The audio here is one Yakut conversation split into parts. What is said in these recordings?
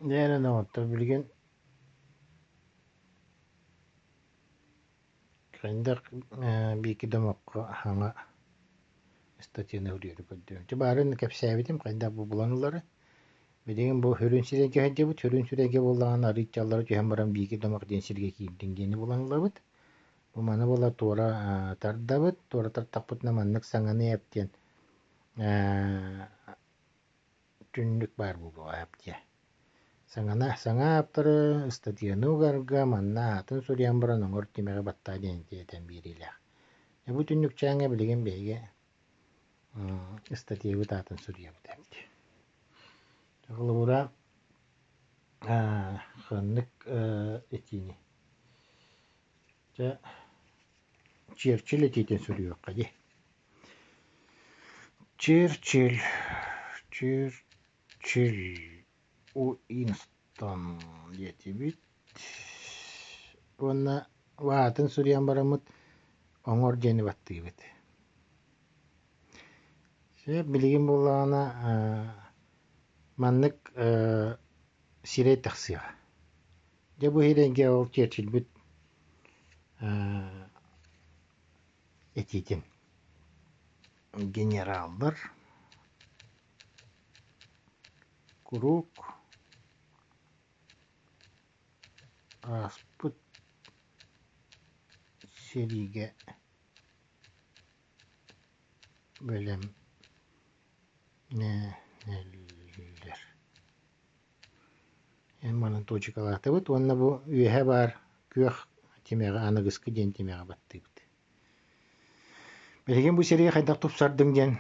Дьэ эрэ доҕоттор, билигин хайдах биики домоххо саҥа ыстатыйаны суруйары көрдүм. Дьэ баарын кэпсээбитим, хайдах бу булан ылары. Билигин бу сүрүн сирэйгэ сылдьабыт, сүрүн сирэйгэ буоллаҕына арыыччаллара түһэн баран биики домох диэн сиргэ киирдиҥ диэни булан ылабыт. Бу маны була туора тардабыт, туора тартахпытына маннык саҥаны эп диэн түннүк баар буолуоҕа диэ. Саҥана саҥа ааптары ыстатыйаны угарга манна аатын суруйан баран оҥор тимэҕи баттаа диэн этэн биэриилээх. Дьэ бу түннүкчээҥҥэ билигин биһиги ыстатыйабыт аатын суруйабыт эбит. Холобура ханнык этиини Дьэ Черчилль этиитин суруйуохха дии. Черчилль, Черчилль Уинстон диэтибит уонна аатын суруйан бараммыт оҥор диэни баттыыбыт. Сөп билигин буоллаҕына маннык сирэй тахсыаҕа. Дьэ бу иһирэнгэ ол Черчилльбит этиитин генераллар куруук ааспыт сэриигэ бэлэмнэнэллэр. Эн манан туочукалаатыбыт уонна бу үөһэ баар күөх тимэҕи аныгыскы диэн тимэҕи баттыыбыт. Билигин бу сири хайдах тупсардыҥ диэн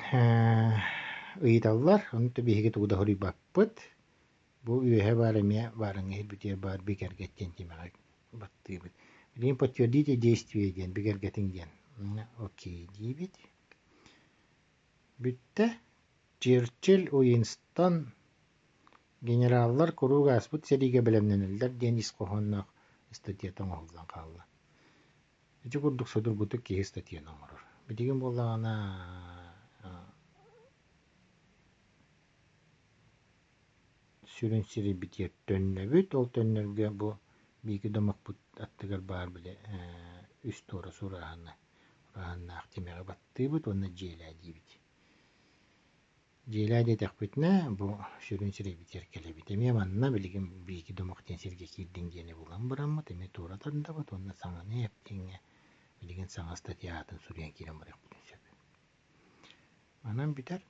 ыйыталлар. Ону биһиги тугу да хоруйбаппыт. Бу үөһэ баар эмиэ баарыҥҥа бүтүөр баар бигэргэт диэн тимэҕи баттыыбыт. Билигин подтвердите действие диэн бигэргэтиҥ диэн. Окей диибит. Бүттэ. Черчилль Уинстон Генераллар куруук ааспыт сэриигэ бэлэмнэнэллэр диэн ис хоһоонноох ыстатыйата оҥоһуллан хаалла. Ити курдук судургутук киһи ыстатыйаны оҥорор. Билигин буоллаҕына сүрүн сирийбитигэр төннөбүт. Ол төннөргө бу биики домохпут аттыгар баар били үс туора сурааһына урааһыннаах тимэҕи баттыыбыт уонна дьиэлээ диибит. Дьиэлээ диэтэхпитинэ, бу сүрүн сирэйбитигэр кэлэбит. Эмиэ манна билигин биики домох диэн сиргэ киирдиҥ диэни булан бараммыт, эмиэ туора тардабыт уонна саҥаны эптиҥҥэ билигин саҥа статья аатын суруйан киирэн барыахпытын сөп. Манан бүтэр.